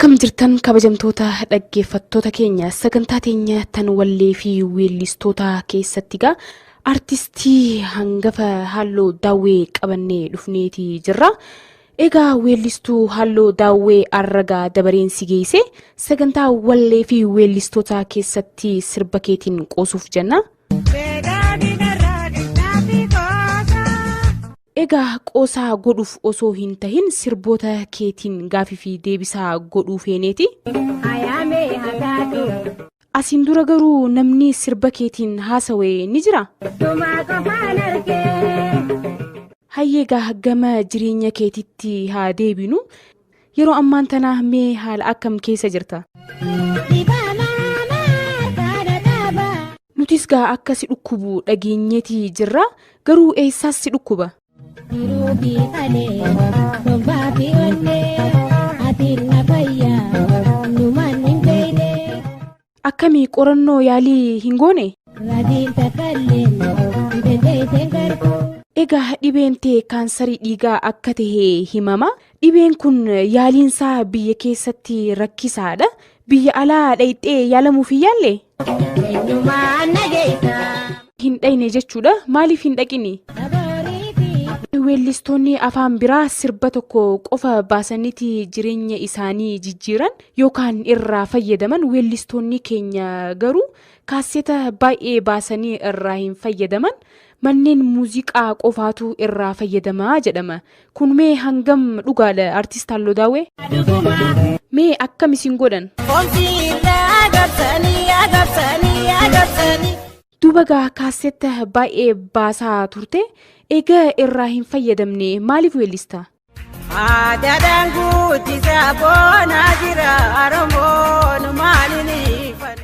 Akkam jirtan kabajamtoota dhaggeeffattoota keenya sagantaa teenya tan wallee fi weellistoota keessatti gaa artistii hangafa Halloo Daawwee qabannee dhufneeti jirra. Egaa weellistuu Halloo Daawwee Arragaa dabareen si geesse sagantaa wallee fi weellistoota keessatti sirba keetiin qoosuuf jenna. Egaa qoosaa godhuuf osoo hin tahin sirboota keetiin gaafii fi deebisaa godhuu feeneeti. Asiin dura garuu namni sirba keetiin haasawe ni jira? Hayyee egaa gama jireenya keetitti haa deebinu. Yeroo ammaan tana mee haala akkam keessa jirta? Nutis gaa akka si dhukkubu dhageenyeeti jirra. Garuu eessaas si dhukkuba? Akkami qorannoo yaalii hin goone? Egaa dhibeen tee kaansarii dhiigaa akka tahe himama. Dhibeen kun yaaliinsaa biyya keessatti rakkisaadha. Biyya alaa dhayxee yaalamuuf hin yaalle? Hin dhayne jechuudha. Maaliif hin dhaqini? Weellistoonni afaan biraa sirba tokko qofa baasaniiti jireenya isaanii jijjiiran yookaan irraa fayyadaman weellistoonni keenya garuu kaasseta baay'ee baasanii irraa hin fayyadaman manneen muuziqaa qofaatu irraa fayyadama jedhama. Kun mee hangam dhugaadha artist Halloo Daawwee? Mee akkam isin godhan? Duuba gaa kaassetta baay'ee baasaa turte eega irraa hin fayyadamne maaliif weellista? Aadaadhaan guddisaa boonaa jira Oromoon maaliin ifan.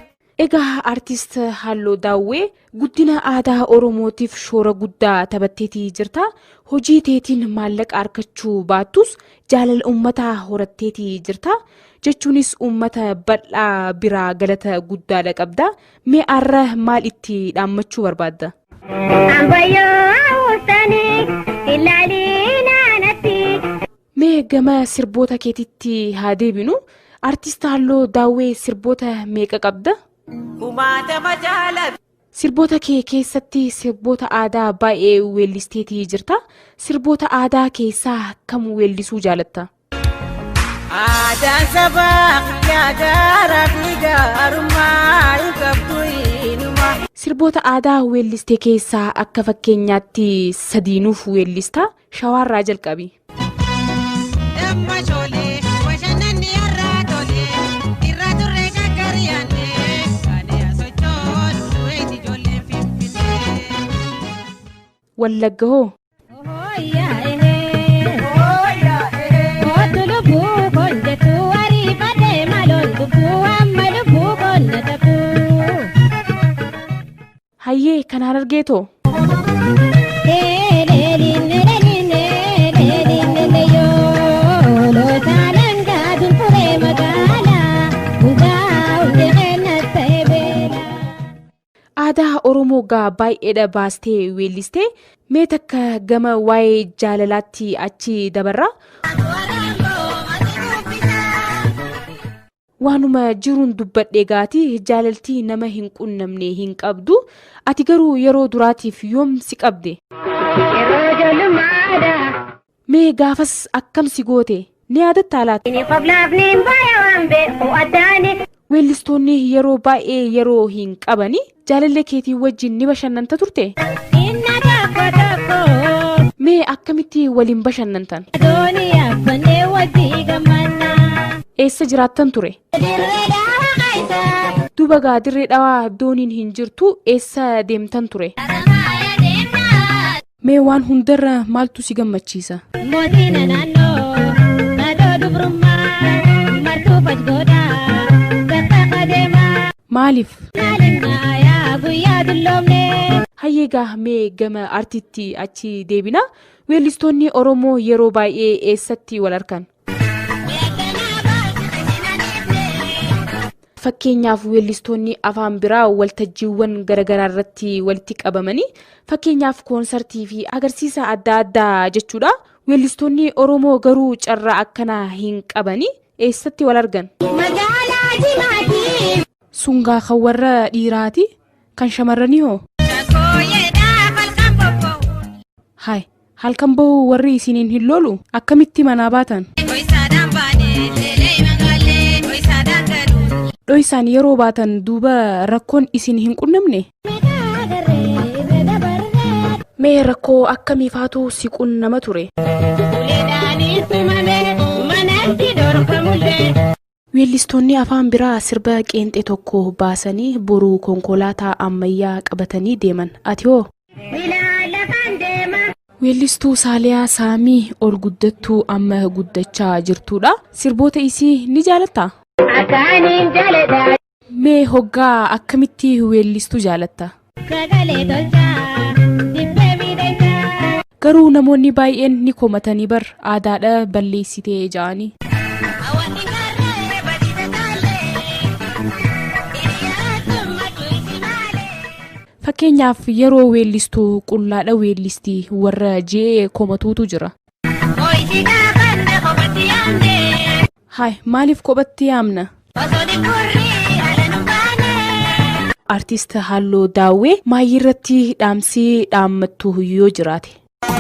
Egaa artist Halloo Daawwee guddina aadaa Oromootiif shoora guddaa taphatteetii jirta. Hojii teetiin maallaqa argachuu baattus jaalala uummataa horatteetii jirta. Jechuunis uummata bal'aa biraa galata guddaadha qabda. Mee arra maal itti dhaammachuu barbaadda? Mee gama sirboota keetitti haa deebinu. Artist Halloo Daawwee sirboota meeqa qabda? Kumaatama jaalatu. Sirboota kee keessatti sirboota aadaa baay'ee weellisteetii jirta. Sirboota aadaa keessaa kam weellisuu jaalatta? Aadaan sabaa kiyyaa gaaraa fi gaarummaa hin qabdu inuma. Sirboota aadaa weelliste keessaa akka fakkeenyaatti sadii nuuf weellista. Shawaarraa jalqabi. Damma shoolee bashannanni irraa tolee irra turre gaggari'annee kaanee asochoon weeti ijoolleen finfinnee. Wallagga hoo? Hayyee kan Harargeetoo? Aadaa Oromoo gaa baay'eedha baastee weellistee mee takka gama waa'ee jaalalaatti achi dabarra. Waanuma jiruun dubbadhe gaati jaalaltii nama hin qunnamne hin qabdu. Ati garuu yeroo duraatiif yoom si qabde? Mee gaafas akkam si goote? Ni yaadattaa laata? Weellistoonni yeroo baay'ee yeroo hin qabani. Jaalallee keetii wajjin ni bashannanta turte? Mee akkamitti waliin bashannantan? Eessa jiraattan ture? Duuba gaa dirree dhawaa dooniin hin jirtu eessa deemtan ture? Mee waan hundarra maaltu si gammachiisa? Mootiin naannoo adoo dubrummaa martuu fajgoodha takka qadeemaa Maaliif? maayaa guyyaa dulloomne. Hayyee gaa mee gama artiitti achi deebina. Weellistoonni Oromoo yeroo baay'ee eessatti wal arkan? Fakkeenyaaf weellistoonni afaan biraa waltajjiiwwan garaagaraa irratti walitti qabamanii fakkeenyaaf koonsartii fi agarsiisa adda addaa jechuudha. Weellistoonni Oromoo garuu carraa akkanaa hin qabani. Eessatti wal argan? Magaalaa Jimaati. Sun gaa kan warra dhiiraati? Kan shamarranii hoo? Shaggooyyeedhaaf halkan bobba'u. Haay, halkan bahu warri isiniin hin lolu? Akkamitti manaa baatan? Dhoysaadhaan baane leelee magaalee dhoysaadhaan galu. Dhoysaan yeroo baatan duuba rakkoon isin hin qunnamne? Meeqa agarree meeqa barree. Mee rakkoo akkamiifaatu si qunnama ture? Uleedhaanis tumame manatti dhorkamullee. Weellistoonni afaan biraa sirba qeenxee tokko baasanii boru konkolaataa ammayyaa qabatanii deeman. Ati hoo? Ilaa lafaan deema. Weellistuu Saaliyaa Saamii ol guddattuu amma guddachaa jirtudha. Sirboota isii ni jaalattaa? Akkaaniin jaaladha. Mee hoggaa akkamitti weellistuu jaalatta? Sagalee tolchaa dibbee miidhagsaa. Garuu namoonni baay'een ni komatanii bar aadaadha balleessitee ja'anii. Hawaasni gaarree badiisa taalee. Hiriyaa gammachuu isi maalee. Fakkeenyaaf yeroo weellistuu qullaadha weellistii warra je'ee komatuutu jira. Ho'ichi gaafanna kophatti yaamne. Haay maaliif kophatti yaamna? Osoo dhibburri ala nu baane. Artist Halloo Daawwee maayii irratti dhaamsii dhaammattu yoo jiraate.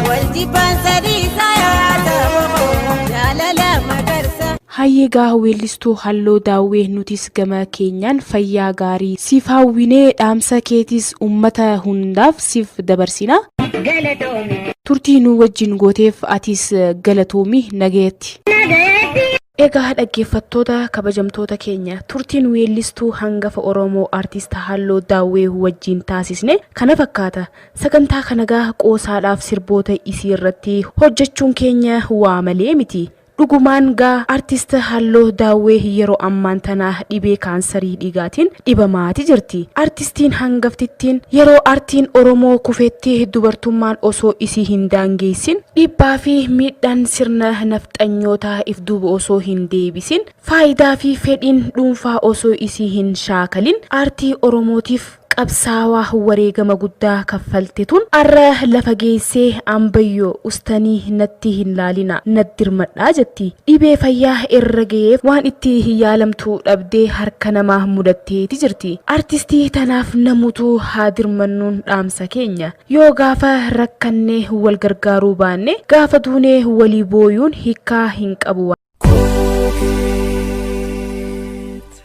Waljibbaan sadii saayaa jaalala magarsa. Hayyee gaa weellistuu Halloo Daawwee nutis gama keenyaan fayyaa gaarii siif hawwinee dhaamsa keetis uummata hundaaf siif dabarsina. Galatoomi. Turtii nu wajjin gooteef atis galatoomi nagayetti. Nagayetti. Egaa dhaggeeffattoota kabajamtoota keenya turtiin weellistuu hangafa Oromoo Artist Halloo Daawwee wajjin taasisne kana fakkaata. Sagantaa kana gaa qoosaadhaaf sirboota isii irratti hojjechuun keenya waa malee miti. Dhugumaan gaa Artist Halloo Daawwee yeroo ammaan tana dhibee kaansarii dhiigaatiin dhibamaati jirti. Artistiin hangaftittiin yeroo artiin Oromoo kufetti dubartummaan osoo isii hin daangeessin dhiibbaa fi miidhaan sirna nafxanyootaa if duuba osoo hin deebisin faayidaa fi fedhiin dhuunfaa osoo isii hin shaakalin aartii Oromootiif qabsaawaa wareegama guddaa kaffalte tun arra lafa geessee ambayyoo ustanii natti hin laalina naddirmadhaa jetti. Dhibee fayyaa irra ga'eef waan itti yaalamtu dhabdee harka namaa mudatteeti jirti. Artistii tanaaf namutu haa dirmannuun dhaamsa keenya. Yoo gaafa rakkannee wal gargaaruu baanne gaafa duunee walii booyuun hiikkaa hin qabu.